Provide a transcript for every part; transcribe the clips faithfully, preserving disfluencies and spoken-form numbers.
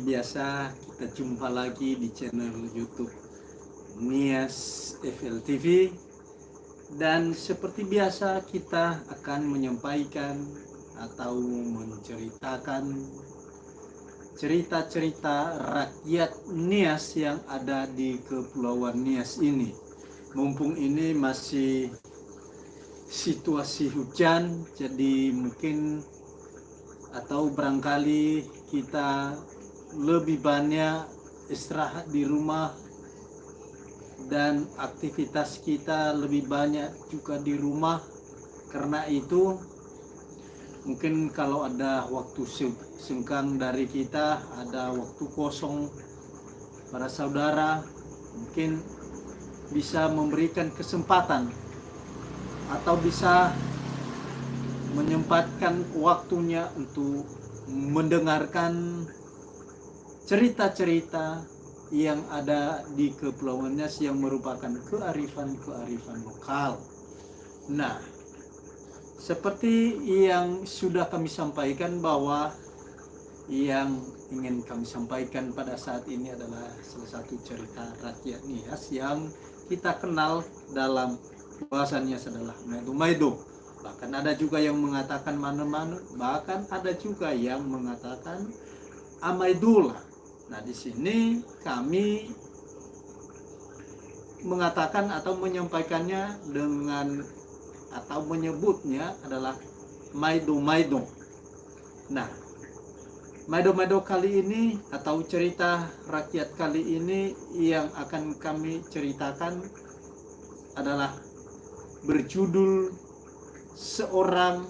biasa kita jumpa lagi di channel YouTube Nias F L T V. Dan seperti biasa kita akan menyampaikan atau menceritakan cerita-cerita rakyat Nias yang ada di Kepulauan Nias ini. Mumpung ini masih situasi hujan, jadi mungkin atau barangkali kita lebih banyak istirahat di rumah dan aktivitas kita lebih banyak juga di rumah. Karena itu, mungkin kalau ada waktu se-, senggang dari kita, ada waktu kosong, para saudara mungkin bisa memberikan kesempatan atau bisa menyempatkan waktunya untuk mendengarkan cerita-cerita yang ada di Kepulauan Nias yang merupakan kearifan-kearifan lokal. Nah, seperti yang sudah kami sampaikan, bahwa yang ingin kami sampaikan pada saat ini adalah salah satu cerita rakyat Nias yang kita kenal dalam bahasa Nias adalah maedo-maedo. Bahkan ada juga yang mengatakan mane-mane, bahkan ada juga yang mengatakan amaedola. Nah, di sini kami mengatakan atau menyampaikannya dengan, atau menyebutnya adalah maedo-maedo. Nah, maedo-maedo kali ini atau cerita rakyat kali ini yang akan kami ceritakan adalah berjudul seorang,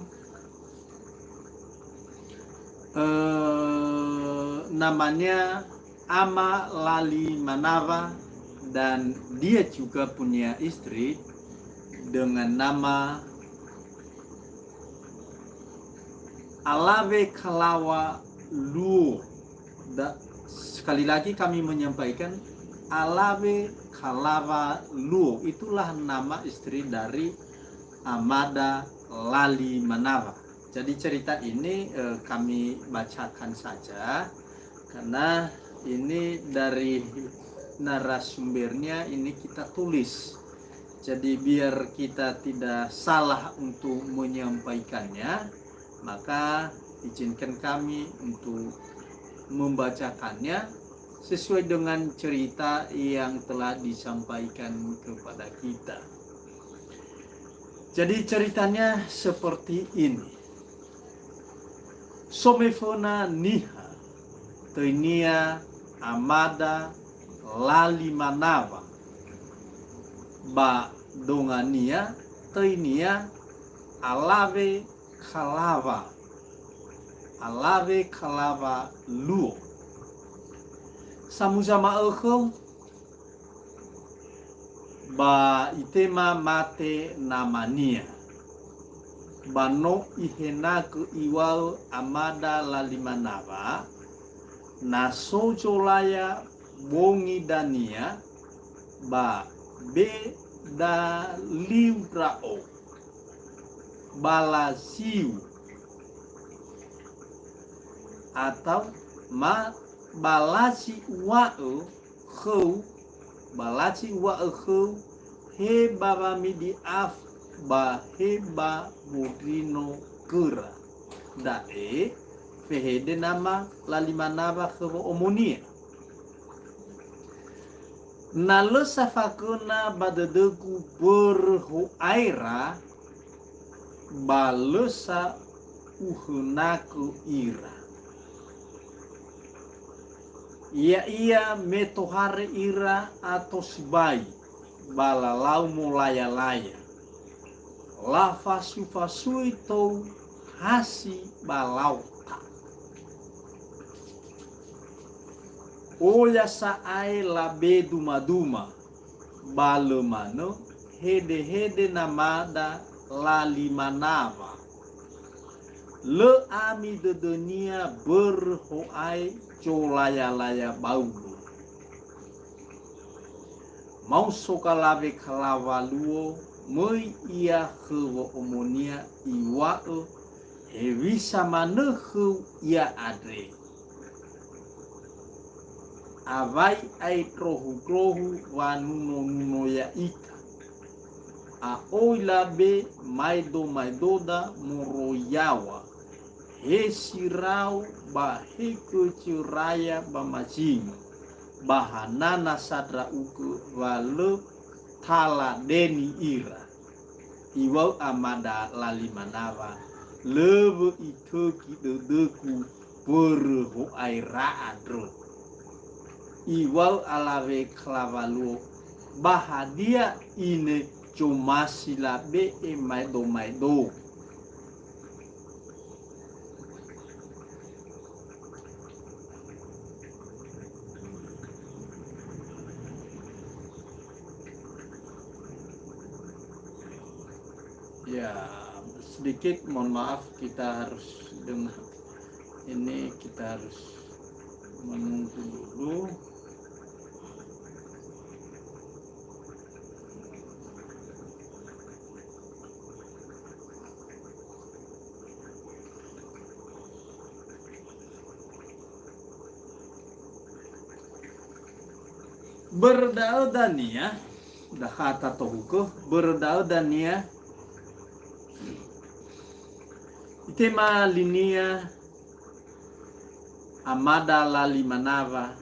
eh, namanya Ama Lali Manawa, dan dia juga punya istri dengan nama Alawe Kalawa Luo. Da-, sekali lagi kami menyampaikan, Alawe Kalawa Luo, itulah nama istri dari Amada Lali Manawa. Jadi cerita ini, eh, kami bacakan saja, karena ini dari narasumbernya ini kita tulis. Jadi biar kita tidak salah untuk menyampaikannya, maka izinkan kami untuk membacakannya sesuai dengan cerita yang telah disampaikan kepada kita. Jadi ceritanya seperti ini. So meföna niha, töinia Amada Lali Manawa, ba dongania töinia Alawe Kalawa, Alawe Kalawa Luo. Samuza ma'ökhö, ba itema mate namania. Ba no ihenagö iŵa'ö Amada Lali Manawa, na so zolaya bongi dania, ba be da liu ndra'o, ba laziu, atau ma, ba lazi uŵa'ö khöu, ba lazi uŵa'ö khöu, he ba wamidi af-, ba he ba mundrino göra. Da'e fehede nama Lali Manawa khö wo'omonia. Na lö safagöna ba dödögu börö ho'aera, ba lö sa uhönagö ira. Ya'ia me tohare ira ato sibai, ba lalau molaya-laya. Lafasu-fasui tou hasi ba laota. Oya sa'ae labe duma-duma, ba lö manö hede-hede namada Lali Manawa. Lö ami dödönia börö ho'ae zolaya-laya baulu. Maoso Alawe Kalawa Luo, möi ia khö wo'omonia iŵa'ö, hewisa manö khöu ia andre. Awai ae ndrohu-ndrohu wanuno-nuno ya'ita. A'oi labe maedo-maedoda moroi yaŵa, he sirao ba he köcö raya ba mazingi, ba hanana sa ndra'ugö wa lö taladeni ira. Iŵa'ö amada Lali Manawa, löŵö itögi dödögu börö ho'aera andrö. Iŵa'ö alawe kalaŵa luo, ba hadia ine zomasi labe'e maedo-maedo? Ya, sedikit mohon maaf, kita harus dengar. Ini kita harus menunggu dulu. Börö da'ö dania, dakha tatohugö, börö da'ö dania, itema linia amada Lali Manawa,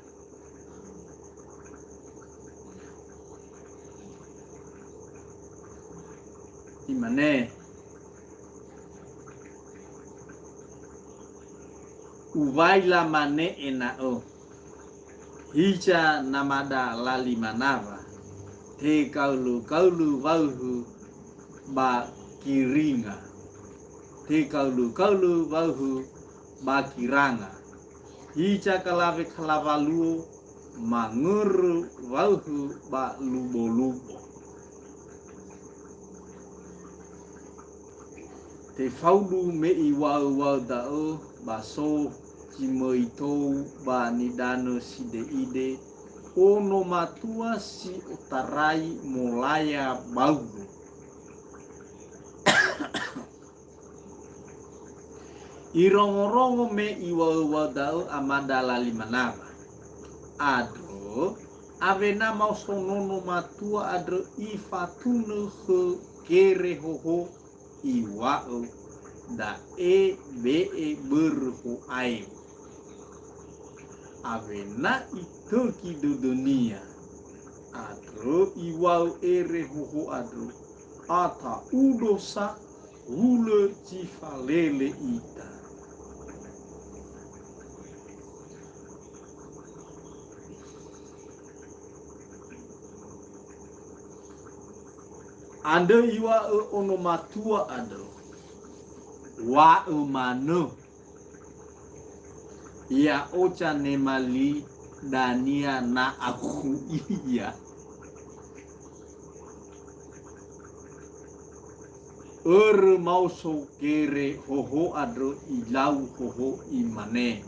imane, uŵa'ö lamane ena'ö, hiza namada Lali Manawa, tekaulö-kaulö waühö ba Kiringa, tekaulö-kaulö waühö ba Kiranga. Hiza kalawe kalaŵa luo, mangörö waühö ba lubo-lubo. Tefaudu me iŵa'ö-ŵa'ö da'ö ba so zi möi tou ba nidanö side'ide, ono matua si otarai molaya baulu. Irongo-rongo me iŵa'ö-ŵa'ö da'ö amada Lali Manawa. Andrö, awena maoso nono matua andrö ifatunö khö Kere Hoho, iŵa'ö, "Da'e be'e börö ho'ae." Awena itögi dödönia. Andrö iŵa'ö Ere Hoho andrö, "Ata'udo sa, hulö zi falele ita." Andrö iŵa'ö ono matua andrö, "Wa'ö manö." Ya'o zanema li dania na akhu ia. Örö maoso Kere Hoho andrö, ilau Hoho, imane,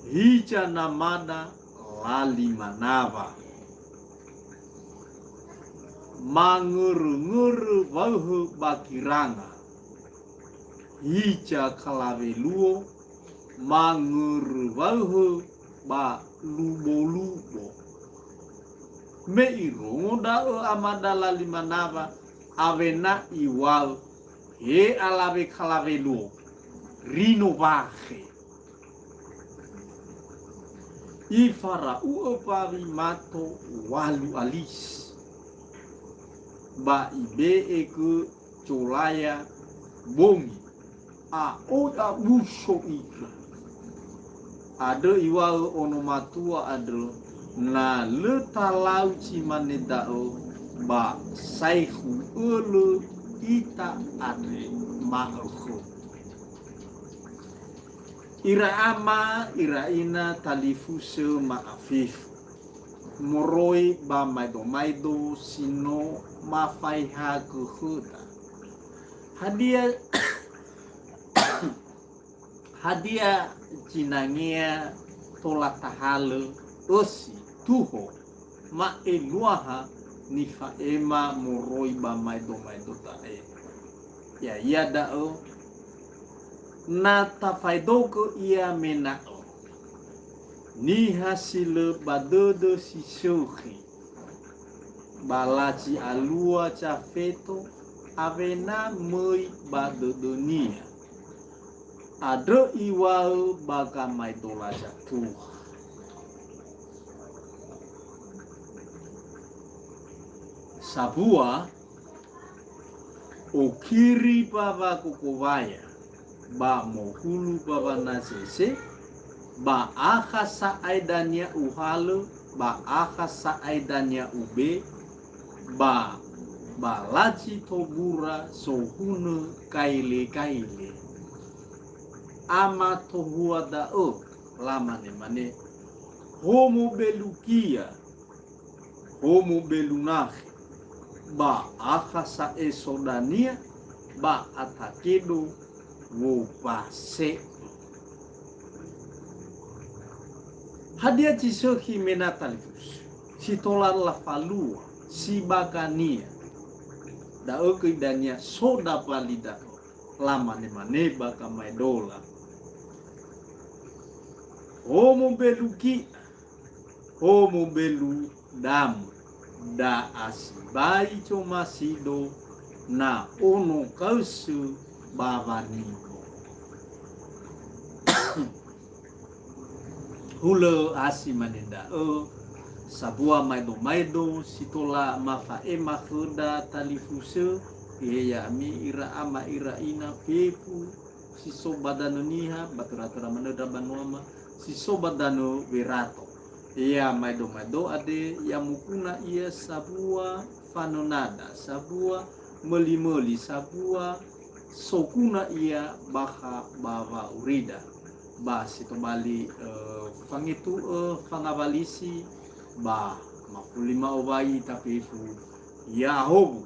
"Hiza namada Lali Manawa. Mangörö-ngörö waühö ba Kiranga. Hiza kalawe luo, mangörö waühö ba lubo-lubo." Me irongo da'ö amada Lali Manawa, awena iŵa'ö, "He alawe kalawe luo, rino wakhe." Ifara'u'ö mbawi mato walu alis, ba ibe'egö zolaya bongi, a'oi abuso ira. Andrö iŵa'ö ono matua andrö, "Na lö talau zi mane da'ö, ba saekhu ölö ita andre ma'ökhö." Ira ama, ira ina, talifusö ma'afefu moroi ba maedo-maedo si no mafaehagö khöda. Hadia, hadia zinangea tola tahalö ösi tuho ma'eluaha nifa'ema moroi ba maedo-maedo da'e? Ya'ia da'ö, na tafaedogö ia mena'ö Niha si lö ba dödö si sökhi, ba lazi alua zafeto, awena möi ba dödönia. Andrö iŵa'ö ba gamaedola zatua. Sambua okiri mbawa gogowaya, ba mohulu mbawa nazese, ba akha sa'ae dania uhalö, ba akha sa'ae dania ube, ba, ba lazi tobura sohunö kaele-kaele. Ama tohua da'ö, lamane-mane, "Homo belugia, homo belunakhi, ba akha sa'e so dania, ba atakedo wobase'ö." Hadia zi sökhi mena talifusö, si tola lafalua, si bagania? Da'ö göi dania so dabali da'ö, lamane-mane ba gamaedola, "Homo belugia, homo belu damu, da'a sibai zomasido na ono kaösö ba wanibo." Hulö asi mane da'ö, sambua maedo-maedo si tola mafa'ema khöda talifusö, he ya'ami ira ama ira ina fefu, si so ba Danö Niha, ba töra-töra manö ndra banuama, si so ba Danö Werato. Ya maedo-maedo andre, ya moguna ia sambua fanönada, sambua möli-möli, sambua soguna ia bakha ba wa'aurida. Ba si tobali, eh, fangetu'ö, fangawalisi, ba mafuli ma'owai ita fefu, ya'ahowu.